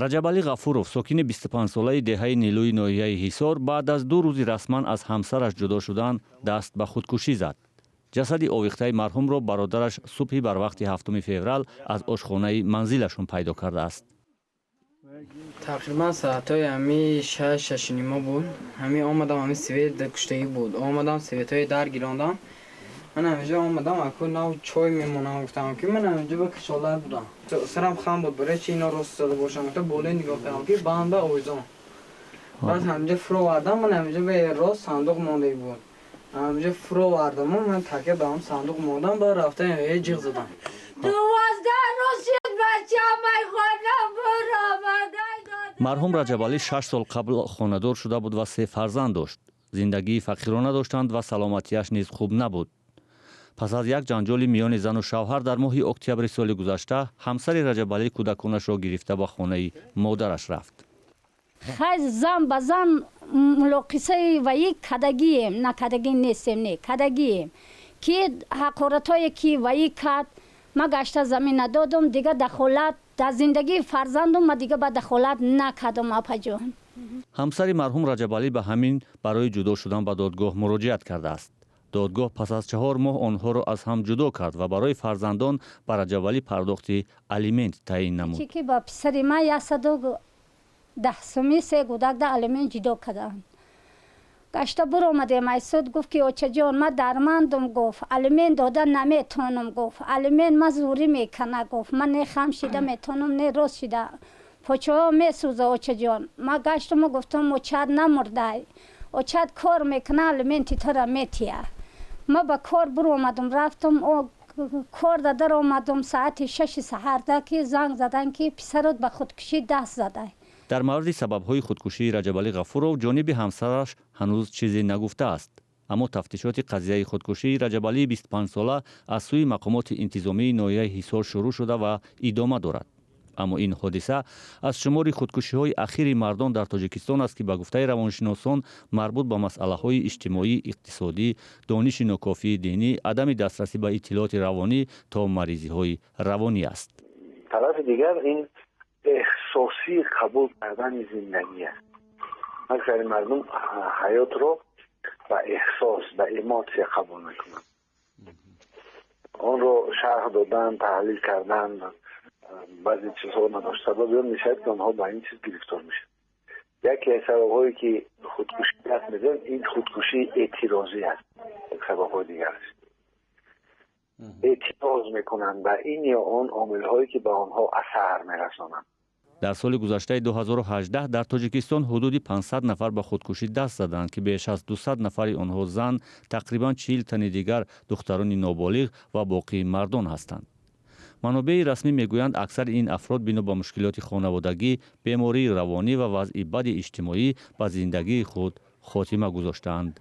Раҷабалӣ Ғафуров, сокини 25-солаи деҳаи Нилӯи ноҳияи Ҳисор, баъд аз 2 рӯзи расман аз ҳамсараш ҷудо шудан даст ба худкушӣ зад. Ҷасади овехтаи марҳумро бародараш субҳи барвақти 7 феврал аз ошхонаи манзилашон пайдо кардааст. Тақрибан соатҳои ҳами 6, 6:30 буд. Ҳами омадам, ҳами свет куштагӣ буд. Омадам, светҳои дар гирондам. Ман ҳаминҷо омадам, аку нав чой мемонам, гуфтам, ки ман ҳаминҷо ба кашолар будам. Сарам хам буд, барои чи ино рост истода бошам, гуфта, болои нигоҳ кардам, ки банда овезон. Баъд ҳаминҷо фуровардам, ман ҳаминҷо ба рост сандуқ мондагӣ буд. Ҳаминҷо фуровардаму ман такя ба ҳам сандуқ мондам, баъд рафта ҷиғ задам. 12 рӯз шуд, бача майхона буромада. Марҳум Раҷабалӣ 6 сол қабл хонадор шуда буд ва се фарзанд дошт. Зиндагии фақирона доштанд ва саломатиаш низ хуб набуд. Пас аз як ҷанҷоли миёни зану шавҳар дар моҳи октябри соли гузашта ҳамсари Раҷабалӣ кӯдаконашро гирифта ба хонаи модараш рафт. Хай, зан ба зан мулоқисаи ваи кадагием, накадагӣ нестем, не кадагием, ки ҳақоратҳое ки ваи кард, ма гашта замин надодум. Дига дахолат дар зиндагии фарзандум ма дига ба дахолат накардум, апаҷон. Ҳамсари марҳум Раҷабалӣ ба ҳамин барои ҷудо шудан ба додгоҳ муроҷиат кардааст. Додгоҳ пас аз 4 моҳ онҳоро аз ҳам ҷудо кард ва барои фарзандон ба Раҷабалӣ пардохти алимент таъин намуд. Ки ба писари ман 110 суми се гудак да алимент ҷудо карданд. Гашта буромадем ай суд, гуфт, ки очаҷон, ма дармандум, гуфт, алимент дода наметонам, гуфт, алимент ма зурӣ мекана, гуфт, ман не хам шида метонам, не рост шида, почаҳо месӯза, очаҷон. Ма гаштуму гуфтам: очат намурдай, очат кор мекуна, алименти тура метия. Ма ба кор буромадум, рафтум, кор да даромадум саати 6-и саҳарда, ки занг задан, ки писарот ба худкушӣ даст задай. Дар мавриди сабабҳои худкушии Раҷабалӣ Ғафуров ҷониби ҳамсараш ҳанӯз чизе нагуфтааст. Аммо тафтишоти қазияи худкушии Раҷабалии 25-сола аз сӯи мақомоти интизомии ноҳияи Ҳисор шурӯъ шуда ва идома дорад. Аммо ин ҳодиса аз шумори худкушиҳои ахири мардон дар Тоҷикистон аст, ки ба гуфтаи равоншиносон марбут ба масъалаҳои иҷтимоӣ, иқтисодӣ, дониши нокофии динӣ, адами дастрасӣ ба иттилооти равонӣ то маризиҳои равонӣ аст. Тарафи дигар, ин эҳсосӣ қабул кардани зиндагӣ аст. Аксари мардум ҳаётро ба эҳсос, ба эмоция қабул мекунанд. Онро шарҳ додан, таҳлил кардан, баъзе чизҳоро надошт. Сабаби он мешавад, ки онҳо ба ин чиз гирифтор мешаванд. Яке аз сабабҳое, ки худкушӣ даст мезанад, ин худкушии эътирозӣ аст. Сабабҳои дигар аст, эътироз мекунанд ба ин ё он омилҳое, ки ба онҳо асар мерасонанд. Дар соли гузаштаи 2018 дар Тоҷикистон ҳудуди 500 нафар ба худкушӣ даст заданд, ки беш аз 200 нафари онҳо зан, тақрибан 40 тани дигар духтарони ноболиғ ва боқии мардон ҳастанд. Манобеи расмӣ мегӯянд, аксари ин афрод бино ба мушкилоти хонаводагӣ, бемории равонӣ ва вазъи бади иҷтимоӣ ба зиндагии худ хотима гузоштаанд.